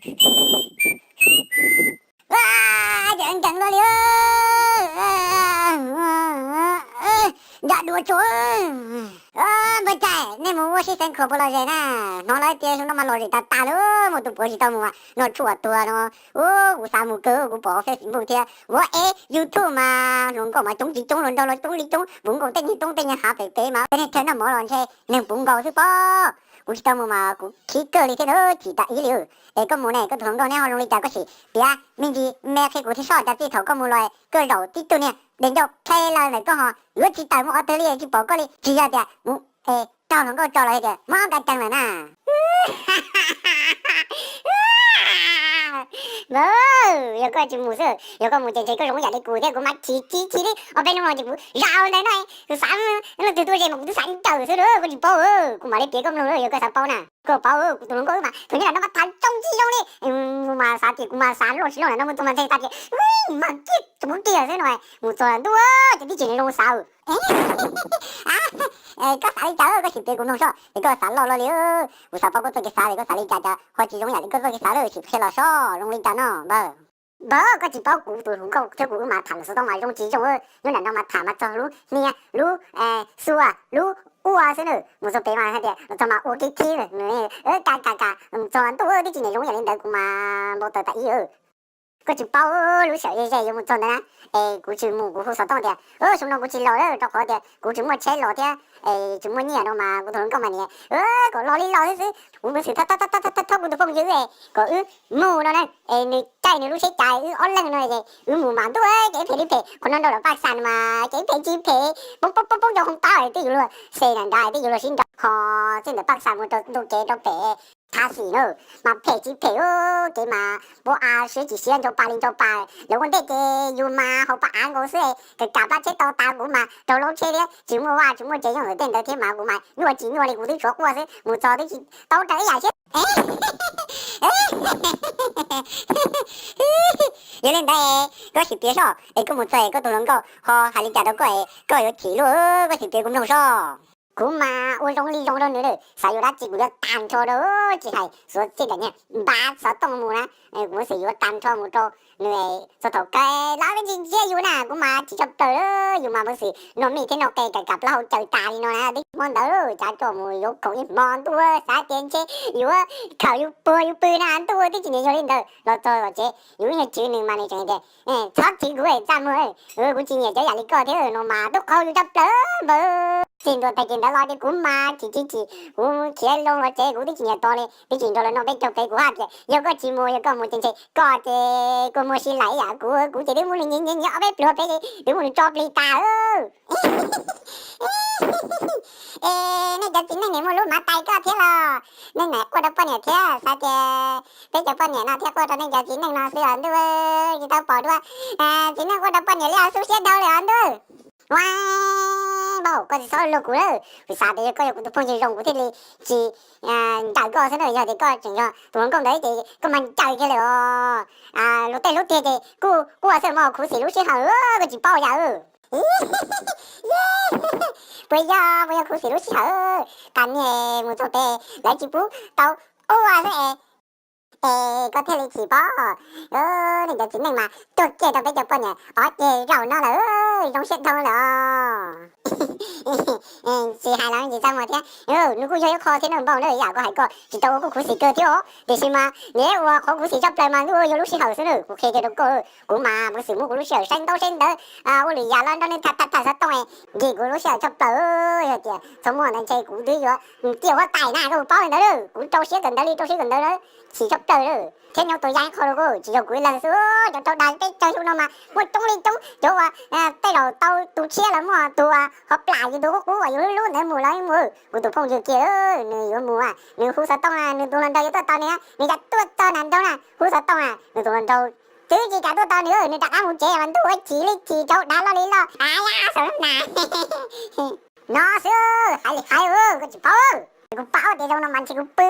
Nkees nkees luaj li, nca dua tso. Npawg Cai, nej mus ua sib xeev khuam puas lom zem na? Hnov lawv tias zoo no mas lom zem tas tas li, mus tus puav tsis tau mus mas noj tshuaj tuag no. Ub, kuv xav mus kawg, kuv pom Facebook thiab ua es YouTube mas hluas nkauj mas coob tsis coob, hluas nraug los coob li coob, puv nkaus tej niag toob tej niag hav pem pem mas tej niag chaw noj mov los ntshe neeg puv nkaus xwb pob. Kuv tsis tau mus mas kuv khib kawg li thiab na, chim tas ib li. Es koj mus ne koj tus hluas nkauj neb ho zoo li cas, koj sim piav me ntsis me qhia kuv thiab soj, cas txij thaum koj mus los koj zaum tib tug niag des ncauj qhe lawm ntawm koj ho yuav tsis tawm mus qhov twg li, tsis pom koj li, tsis yog tias mus es raug hluas nkauj tso los yog tias mob nka cees lawm na. Npawg, yog koj tsis mus xwb, yog koj mus ces ntshe koj zoo yam li kuv thiab, kuv mas chim chim chim li ob peb hnub no ces kuv zaum ntawd no, kuv xav leej twg tuaj ze mas kuv twb xav ncaws xwb na, koj tsis paub, kuv mam li piav koj mloog, yog koj xav paub na. Koj paub, kuv tus hluas nkauj wb mas thaum nyob nram no mas tham zoo tsis zoo li, kuv mas xav tias kuv mas xav loj tsis loj na, no mus txog mas nthe xav tias mas kiag tsis pub kiag xwb no, mus txog ntuj ces tib tsis zoo xav. Koj xav li cas koj sim piav kuv mloog soj, es koj xav loj loj li, kuv xav paub koj txoj kev xav es koj xav li cas cas ho tsis zoo yam li koj txoj kev xav lawm, sim qhia los soj zoo li cas no npawg. Npawg, koj tsis paub, kuv tus hluas nkauj thiab kuv wb mas tham los xov tooj mas zoo tsis zoo, nyob nram no mas tham mas txog lub hnia lub xua lub ua xwb na, mus txog pem mas hais tias los txog mas ua kev khib lawm, ka ka ka, mus txog ntuj tib tsis niam zoo yam li ntawd kuv mas npau taws tas ib. Koj tsis paub, lub sij hawm ze ze yuav mus txog ntawd na, es kuv tsis mus kuv hu xov tooj tias xyoo no kuv tsis los lawm rau qhov tias kuv tsis muaj tsheb los thiab es tsis muaj nyiaj no mas kuv tus hluas nkauj mas niam kom los li los xwb xwb, kuv xwm thaub kuv tus phooj ywg kom wb mus no na, es nws caij nws lub tsheb cas wb ob leeg no ces wb mus mas ntuj ces ib phem li phem, qhov no nrau lawm paj xas mas ces ib phem tsis phem poob poob poob rau hoob tab twb yuav luag xe na nrad twb yuav luag sib nrau ho txij ntawm paj xas mus rau ntu kev rau pem tha xim na, mas phem tsis phem kev mas pab av siab tsis siab ntso pa li ntso pa, lawv ua ntej ces yus mas haus pa av nkaus xwb, kam kam plab tsheb tau tas kuv mas raug laub tsheb thiab tsis muaj vaj tsis muaj tsev nyob ntawm tej ntawd thiab mas kuv mas nyuaj tsis nyuaj li kuv twb tshuav quaj xwb mus txog twb tsis tau raws ib yam siab. Yog li ntawd koj sim piav soj es koj mus txog es koj tus hluas nkauj ho hais li cas rau koj es koj yuav chim luaj, koj sim piav kuv mloog soj. Kuv mas ua zoo li zoo rau nws lawm, xav yuav dab tsi kuv yuav tag nrho rau, tsis hais xuav txij daim niag npav xov tooj mus na, kuv muab xwm yuav tag nrho mus rau nws txog thaum kawg los peb tsis ntsia yus na, kuv mas tsis tshaj plaws, yus mas muab xwm noj mij thiab noj qe kam kam plaub hau caws tas li no na, twb hmo ntawd cav tso mus yuav khoom ib hmo ntuj, xav tias ntshe yuav khawm yus puag yus pw na ntuj, twb tsis niam yog li ntawd los txog tom tsev yus ib nyuag tswv nws mas nws tseem tias txhob tswv kuv txaj muag, kuv tsis nyiam cov yam li koj thiab no mas tub qau yus tshaj plaws npawg. Txij ntua tag kis ntawd los ces kuv mas chim chim chim, kuv khiav loo los tsev kuv twb tsis nyiam tos li, twb tsis nrog lawv noj peb caug pem, kuv hais tias yog koj tsis mus, yog koj mus ces ntshe koj ces kua muag si laim ib yam kuv, kuv ces twb muab nws nyiav nyiav nyiav ob peb pluag pem ces twb muab nws tso plig tas. Es nej cov txiv neej niam muaj lub hmav tais koj thiab los? Nej niam quaj rau poj niam thiab, xav tias peb cov poj niam no thiaj quaj rau nej cov txiv neej no xwb os ntuj, tsis tau pom dua txiv neej quaj rau poj niam li os, xub siab dhau li os ntuj. Ua, npawg, koj tsis txhob luag kuv lawm, kuv xav tias yog koj yog kuv tus phooj ywg zoo kuv thiaj li tsis ncaws koj xwb na, yog tias koj tseem yog tus hluas nkauj ntawd ces koj mas ncaws kiag lawm os. Luag tej hlub tiag ces kuj quaj xwb mas khuv xim lub sij hawm, koj tsis paub yam. Puas yog, puas yog khuv xim lub sij hawm, tas niag mus txog pem lawv tsis pub tau ua xwb es, es koj thiaj li chim pob. Nej cov txiv neej mas tuag kiag rau peb cov poj niam ob ceg zaum no lawm, zoo siab dhau lawm os. Tsis hais los tsis txaj muag thiab, nws kuj yog ib qho thiab na npawg, yam koj hais koj tsis tau ua kuj khuv xim kawg thiab os, tiam sis mas nws ua qhov khuv xim tshaj plaws mas ntuj yog lub sij hawm xwb na, kuv qhia kiag rau koj, kuv mas muab xwm muab kuv lub sij hawm saib ntaub saib ntawv, ua lwm yam los nrog nws tham tham tham xov tooj, nkim kuv lub sij hawm tshaj plaws. Yog tias txhob muaj ntawd ntshe kuv twb yuav tiaj huab tais na, koj puas paub li ntawd, kuv rau siab kawm ntawv li rau siab kawm ntawv lawm, chim tshaj plaws lawm. Thiab nyob tua ya ib qho rau koj, tsis yog kuv ib leeg xwb, cov raug dag peb caug xyoo no mas muaj coob li coob, cov uas tej zaum tau tus tshiab los muaj, tus uas hov plam yus tus qub qub uas yus hlub hlub ntawd mus los yeej mus. Kuv tus phooj ywg kiag nws yuav mus, nws hu xov tooj na, nws tus hluas nraug yuav tuaj tos nws, nws yuav tuaj txog nram nroog na, hu xov tooj na, nws tus hluas nraug twb tsis kam tuaj tos nws, nws rov qab mus tsev mas ntuj ua chim li chim, raug dag loj li loj, a ya xav na. No xwb, hais li hais, koj tsis paub. Kuv paub tias zoo no mas ntshe kuv pw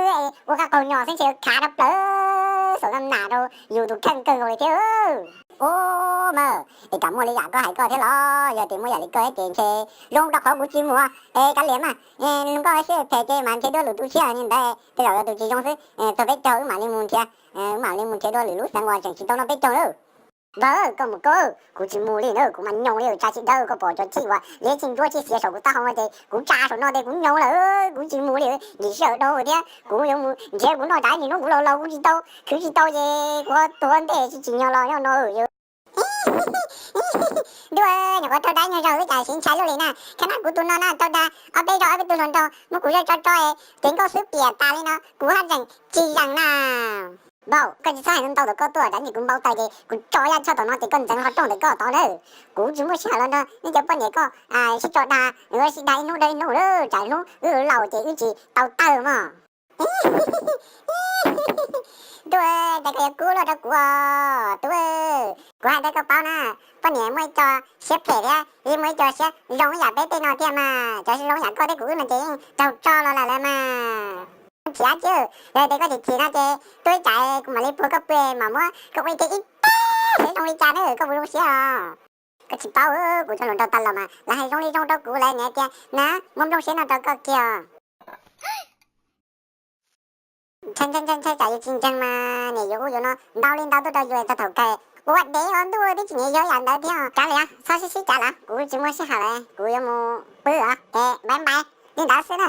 ua kab qaug nyos xwb ntshe khav rau plaws, xav na rau yus tus kheej kawg nkaus li thiab. Ub, mas es kam muaj li yam koj hais koj thiab los? Yog tias muaj yam li koj thiab ces ntshe zoo rau qhov kuv tsis mus. Es kav liam mas, nkauj sib phem ces mas ntshe dua lwm tus tshiab li ntawd, tej zaum yog tus tsis zoo xwb. Txog peb caug wb mam li mus nrhiav, wb mam li mus nrhiav dua lwm lub xeev uas tseem tsis tau noj peb caug na. Npawg, koj mus koj, kuv tsis mus li na, kuv mas nyoo li tsa tsis dawb, koj pom cov txij uas liab txij ntsuab txij xiav saum kuv taub hau no ces kuv tsa saum no ces kuv nyoo lawm, kuv tsis mus li, nkim sij hawm dhau thiab kuv yuav mus nrhiav kuv noj tsam ib hnub kuv laus laus kuv tsis tau, khwv tsis tau ces kuv tuag ntej tsis tsim nyog los nyob no. Ntuj, nyuam qhuav raug dag ib nyuag zaug xwb cas siv ntshai luaj li na, khab nab kuv tus no na raug dag ob peb zaug ob peb tug hluas nraug muab kuv zoj tso tso es cev nkauj xwb piam tas li no kuv haj tseem tsis zeem na. Npawg, koj tsis txhob hais ntau ntau tom koj tuaj, tsam ntsis kuv npau taws ces kuv tso yaj tshaj tom no ces koj ntxeev qhov rooj ntawm koj tod na. Kuv tsis muaj sij hawm los nrog nej cov poj niam koj sib tso dag, sib dag ib hnub dhau ib hnub lawm, tsam hnub wb laus ces wb tsis tau tawg mog. Tub, cas koj yuav kub luaj rau kuv os tub. Kuv hais rau koj paub na, poj niam muaj ib co siab phem thiab muaj ib co siab zoo ib yam peb tej no thiab mas, cov siab zoo ib yam koj thiab kuv wb no ces yeej raug tso los lawm lawm mas. Thiab ces yog tias koj chim chim no ces tuaj ib tsam kuv mam li puag koj pw mam muab koj ua kiag ib teg seb zoo li cas na, koj puas zoo siab os? Koj tsis paub, kuv cov hluas nraug tas los mas lawv hais zoo li zoo rau kuv, lawv niam tias na muab nplooj siab no rau koj kiag os. Ntshai ntshai ntshai ntshai tsam yus tsis ntseeg mas niam yuav ub yuav no ntau li ntau tuaj rau yus txog thaum kawg ua dev os ntuj, twb tsis nyiam yog yam ntawd thiab. Kav liam, txhob sib sib cav lawm, kuv tsis muaj sij hawm lawm, kuv yuav mus pw os, es bye bye li ntawd xwb na.